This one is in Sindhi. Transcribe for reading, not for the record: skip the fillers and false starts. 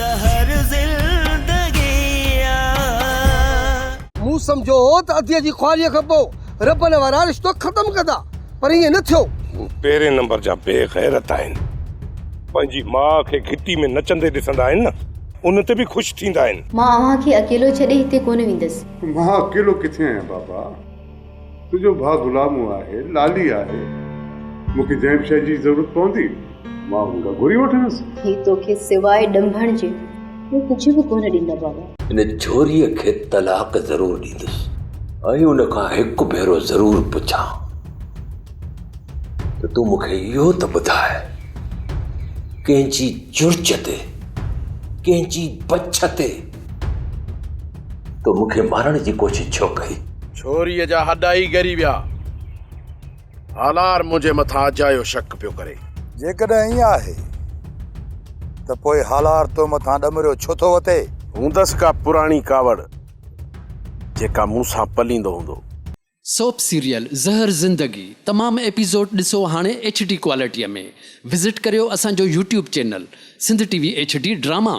زهر زندگي آ. مون سمجهيو هو ته اديء جي خواريء کان پوء ربن وارا رشتو ختم ڪندا، پر ائين نه ٿيو. هو پهرين نمبر جا بي غيرت آهن. پنهنجي ماء کي گهٽي ۾ نچندي ڏسندا آهن نه، ان تي به خوش ٿيندا آهن. مان اوهان کي اڪيلو ڇڏي هتي ڪونه ويندس. مان اڪيلو ڪٿي آهيان بابا؟ تنهنجو ڀاء غلامو آهي، لالي آهي. مون کي جنهن به شيء جي ضرورت پوندي، مان هن کان گهري وٺندس. هي توکي سواء ڏنڀڻ جي ٻيو ڪجهه به ڪونه ڏيندا بابا. هن ڇوريء کي طلاق ضرور ڏيندس ۽ ان کان هڪ ڀيرو ضرور پڇان ته تون مون کي اهو ته ٻڌاء ڪنهن جي چرچ تي، ڪنهن جي بڇ تي تو مون کي مارڻ جي ڪوشش ڇو ڪئي؟ ڇوريء جا هڏا ئي ڳري ويا. هالار منهنجي مٿان اجايو شڪ پيو ڪري. جيڪڏهن ائين آهي ته پوء هالار تو مٿان ڏمريو ڇو ٿو وتي؟ هوندس ڪا پراڻي ڪاوڙ، جيڪا مون سان پليندو هوندو. سوپ سيريل زهر زندگي تمام ايپيسوڊ ڏسو هاڻي ايڇ ڊي ڪوالٽي ۾ وزٽ ڪريو اسان جو YouTube channel Sindh T V H D drama.